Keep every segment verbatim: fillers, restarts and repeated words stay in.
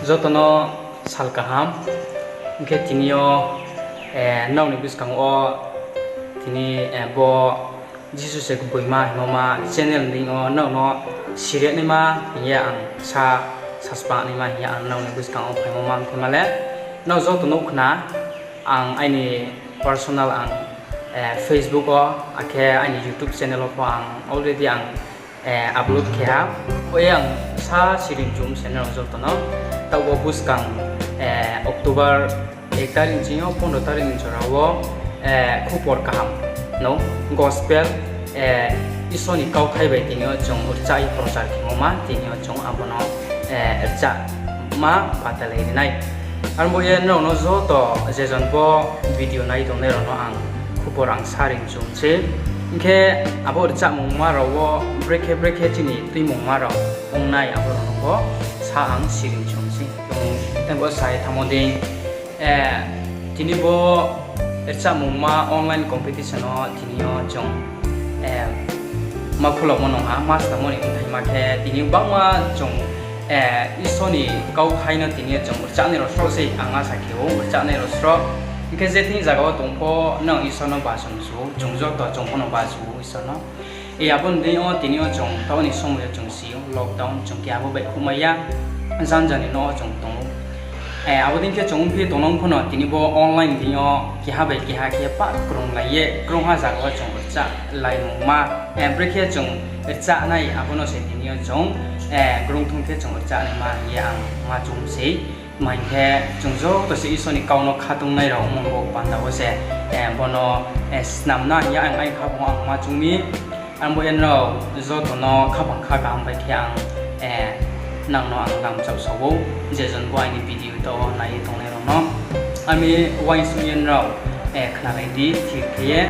Joto no sal kaham. Hing khe tini yo, eh, nrao ni buskang wo tini, eh, bo Jisu se Gboima hingmo ma channel ni yo nrao no siri naima hing ye ang sa, saspang naima hing ye ang nrao ni buskang wo phaimo ma mthaima le. Nrao joto nuh khna, ang aini personal ang, eh, Facebook wo, akhe aini YouTube channel wo pho ang already ang, eh, upload khe ha. Bo ye ang sa siring chum se nrao joto no. Taoh bo buskang, eh, October ek tarik ni sing yo pondro tarik ni jora wo, eh, khupor kaham no gospel, eh, Isor ni kauthai bai tini yo chung rchah ye prochar khemo ma, tini yo chung abo no, eh, rchah ma batalai ri nai. Aro bo ye nrao no joto je jon bo video nai tongnai rao no ang khupor ang sa ring chum se. Hing khe abo rchahmungma rao wo brekhe brekhe chini tuimungma rao ong nai abo rao no pho sa ang siring chum se. Tei bo sa ye thanngmo dei, eh, tini bo rchahmungma online competition wo tini yo chung, eh, ma khulamo nung ha, ma snamo ni bthaima khe tini bangma chung, eh, Isor ni kauthai no tini yo chung rchahnai rao sroh se ang asa khe ou, rchahnai rao sroh. Hing khe je thing zaga wo tong pho nang Isor no basu msu, chung joto chung pho no basu ou Isor no. E abo ni deing yo tini yo chung taoh ni somoi yo chung si ou, lockdown chung khe abo baihkhouhmai ya, janja ni no chung tong ou. Eh, abo dei khe chung ongphi tongnang pho no tini bo online deing yo keha bai keha khe pah krunglai ye krungha zaga wo chung rchahlaimungma, eh, brekhe chung rchahnai abo no se tini yo chung, eh, krungthung khe chung rchahnaima hing ye ang ma chum sei. Tma hing khe chung joto se Isor ni kau no khatungnai rao ongmo bo panda wo se, eh, bo no, eh, snamna hing ye ang aini khaphang wo ang ma chum mi. Ang bo ye nrao joto no khaphang kha kaham bai khe ang, eh, nang no ang lamchak sa ou, je jon bo aini video to nai ye tongnai rao no. Ami uaingsouh ye nrao, eh, khnalai di, thik khe ye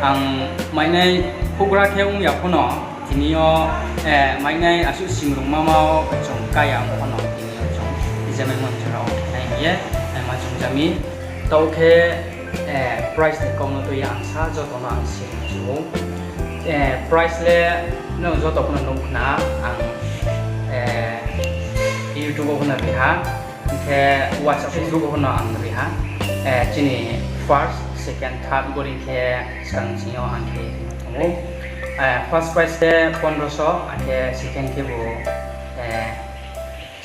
ang mainai houhgra khe ong ya pho no, tini yo, eh, mainai asuh simrungma ma wo chung kaya ong pho no, tini yo chung jemaimo jora wo khe nai hing ye, eh, ma chung ja mi. Taoh khe, eh, prize ni kau no tui ye ang sa joto no ang siring chu ou. Eh, prize le nrao joto pho no nuh khna ang, eh, YouTube wo pho no ri ha, hing khe WhatsApp, Facebook wo pho no ang ri ha. Eh, chini first, second, third bo dei khe skang sing yo ang khe tong ou. Eh, first prize khe pondroso, akhe second khebu, eh,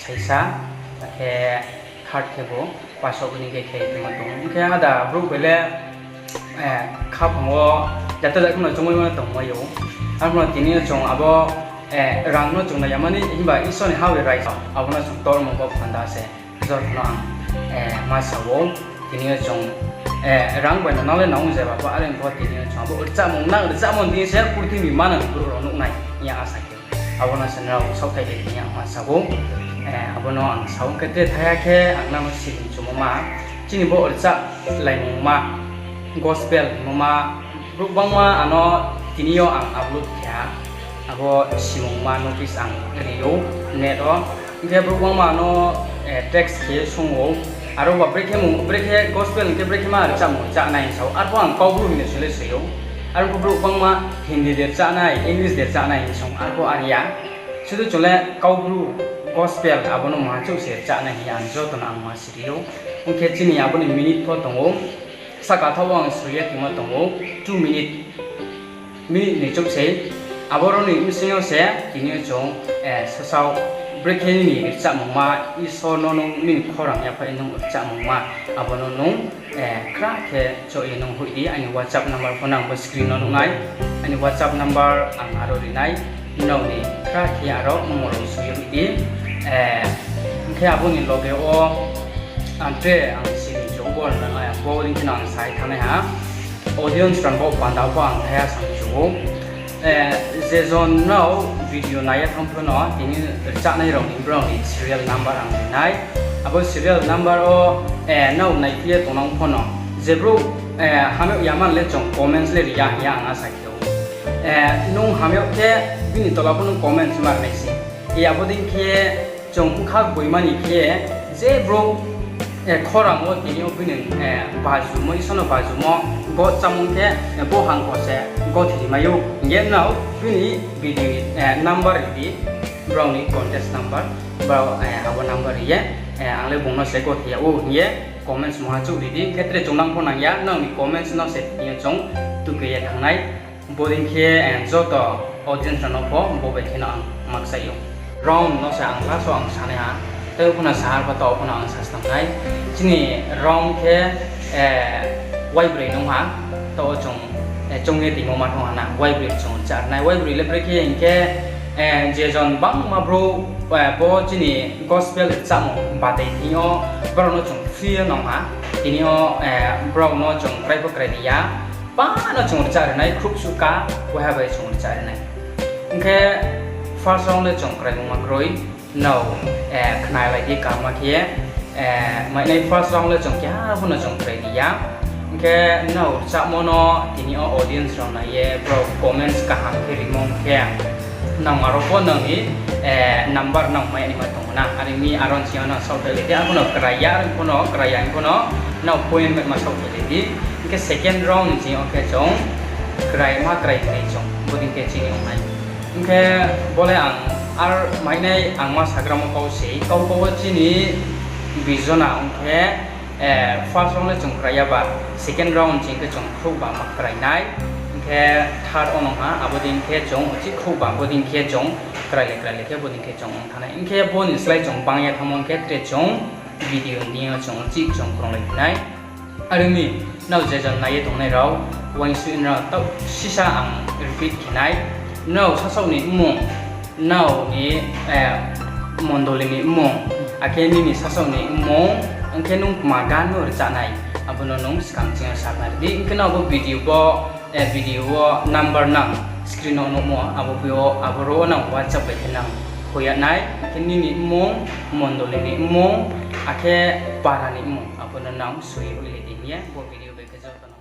saisa, akhe third khebu paso bo dei khe khe tongmo tong ou. Hing khe ada brouh bai le, eh, khaphang wo jata jat pho no chungmaimo no tongmai ou. Arphuh no tini yo chung abo, eh, rang no chung nai ya mani, himba Isor ni ha bai raisa, abo no chung tormo bo panda se joto no ang, eh, ma sa ou. Tini yo chung, eh, rang bai no nang le nang jeba pho, are pho tini yo chung abo rchahmung nang rchahmung dei se purthimbi manang brouh rao nuh nai hing ye asa khe. Abo no se nrao saohthai dei hing ye ang ma sa ou. Eh, abo no ang sa ou khe tre thaiha khe ang nang no siring chumo ma. Chini bo rchahlaimungma, gospel hingmo ma, brouh bangma ano tini yo ang upload khe ha. Abo simungma notice ang ri ou, net wo. Hing khe brouh bangma no, eh, text khe sung ou. Aro ba brekhe mung, brekhe gospel hing khe brekhe ma rchahmung rchahnai hing sa ou. Arphuh ang Kaubru hing no se le soi ou. Arphuh brouh bangma Hindi de rchahnai, English de rchahnai hing song, arphuh are ya. Sudu chung le Kaubru gospel abo no mungha chouh se rchahnai hing ye ang joto no ang ma siri ou. Ong khe chini abo ni minute pho tong ou. Saka thaoh wo ang soi ye tongmo tong ou, two minute, minute ni chouh se. Aboro ni bsing yo se tini yo chung, eh, sasao brekhe nini rchahmungma Isor no nung nini khorang yaphaih ye nung rchahmungma, abo no nung, eh, kra khe choh ye nung hoih di. Aini WhatsApp number pho nang bo screen no nuh nai. Aini WhatsApp number ang aro ri nai. Nrao ni kra khe aro mmung rao soi ye hoih di. Eh, hing khe abo ni loge wo ang tre ang siring chu ou, bo dei khe no ang sa ye thanngnai ha. Audience rang bo panda pho ang thaiha sa chu ou. Eh, je jon nrao video nai ye thanng pho no, tini rchahnai rao ni brao ni serial number ang ri nai. Abo serial number wo, eh, nrao naiphi ye tongnang pho no, je brouh, eh, hamyag ya man le chung comments le ri ya hing ye ang asa khe ou. Eh, nung hamyag khe bini tola pho nung comments ma ri nai se. Eh, abo dei khe chung bkha gboima ni khe je brouh, eh, khorang wo tini yo bini, eh, bajumo, Isor no bajumo goh chámung khe, eh, bo hangkho se gothiri mai ou. Hing ye nrao bini video, eh, number ri di, brao ni contact number. Brao, eh, abo number ri ye, eh, ang le bung no se gothi yag ou hing ye comments mungha chouh ri di. Hing khe tre chung nang pho nang ya, nrao ni comments no se tini yo chung tuke ye thanng nai. Bodei khe, eh, joto audience rao no pho bo bai khe no ang makchai ou. Round no se ang last wo ang sanai ha. Tei pho no sa ha pho, taoh pho no ang sa snam nai. Chini round khe, eh, waibroi nung ha. Taoh chung, eh, chung ye timo ma thang ha na. Waibroi chung rchah ri nai. Waibroi le bre khe hing khe, eh, je jon bangma brouh, eh, bo chini gospel rchahmo batei thing yo brao no chung free yo nang ha. Tini yo, eh, brao no chung krai pho krai ri ya. Pa no chung rchah ri nai, khruh suh ka, waiha bai chung rchah ri nai. Hing khe first round le chung kraimungma kroi, nrao, eh, khnalai di kaham khe, eh, mainai first round le chung keha pho no chung krai ri ya. Hing khe nrao rchahmo no tini yo audience rao nai ye brao comments kaham khe rimo khe, nang aro pho nang ni, eh, number nang mai naima tong ou na. Are ong mi aro ni sing yo nang saohthai lai di, abo no krai ya, aro pho no krai ya, hing pho no nrao point maima saohthai lai di. Hing khe second round ni sing yo khe chung kraima krai khe chung, bodei khe chini ong nai. Hing khe bo le ang ar mainai ang ma sagramo kau se, kau kau wo chini vision a ong khe, eh, first round le chung krai ya ba, second round ching khe chung khruhba ma krai nai. Hing khe third wo nung ha, abo dei khe chung uchih khruhba, bodei khe chung krai le krai le khe bodei khe chung ong thanng nai. Hing khe bo ni slái chung bang ya thanngmo hing khe tre chung video ni yo chung uchih chung krunglai phi nai. Are ong mi, nrao je jon nai ye tongnai rao, uaingsouh nrao taoh sisa ang repeat khe nai. Nrao sasaoh ni mmung, nrao ni, eh, mondoli ni mmung, akhe nini sasaoh ni mmung, ong khe nung kma gan no rchah nai, abo no nung skang ching yo sakhnari di. Ong khe nrao bo video bo, eh, video wo number nang screen wo nuhmo, abo bo, abo ro wo nang WhatsApp bai khe nang hoih ya nai. Ong khe nini mmung, mondoli ni mmung, akhe para ni mmung, abo no nang soi ye hoihlai di hing ye bo video bai khe joto no